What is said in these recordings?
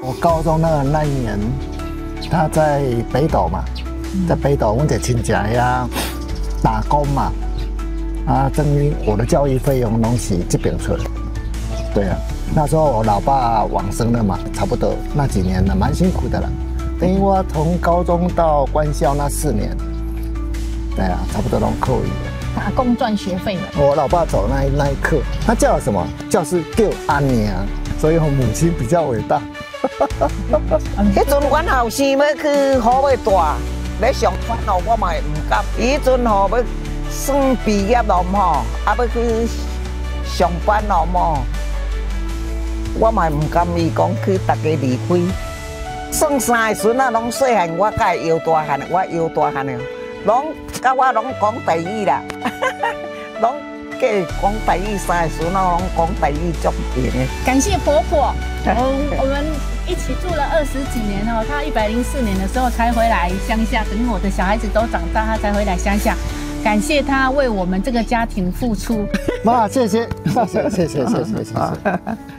我高中那一年，他在北斗嘛，在北斗，阮一个親戚遐打工嘛，啊，等於我的教育費用攏是這邊出。對啊，那時候我老爸往生了嘛，差不多那幾年了，蠻辛苦的了。等於我從高中到官校那4年，對啊，差不多攏靠伊。打工賺學費。我老爸走那一刻，他叫什麼？教師叫阿娘，所以我母親比較偉大。彼陣阮後生欲去好欲大，咧上班哦，我嘛會毋甘。彼陣吼欲算畢業了吼，啊欲去上班了吼，我嘛毋甘伊講去逐家離開。算三个孫仔攏細漢，我佮伊搖大漢，我搖大漢的，攏佮我攏講台語啦，攏計講台語，三个孫仔攏講台語足閒的。感謝婆婆，我們一起住了20幾年哦，她104年的時候才回來鄉下，等我的小孩子都長大，她才回來鄉下。感謝她為我們這個家庭付出。媽，謝謝，謝謝，謝謝，謝謝，謝謝。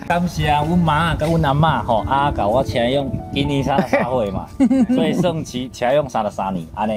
感謝阮媽佮阮阿嬤吼，啊，共我車勇，今年33歲嘛，所以算是車勇33年按呢。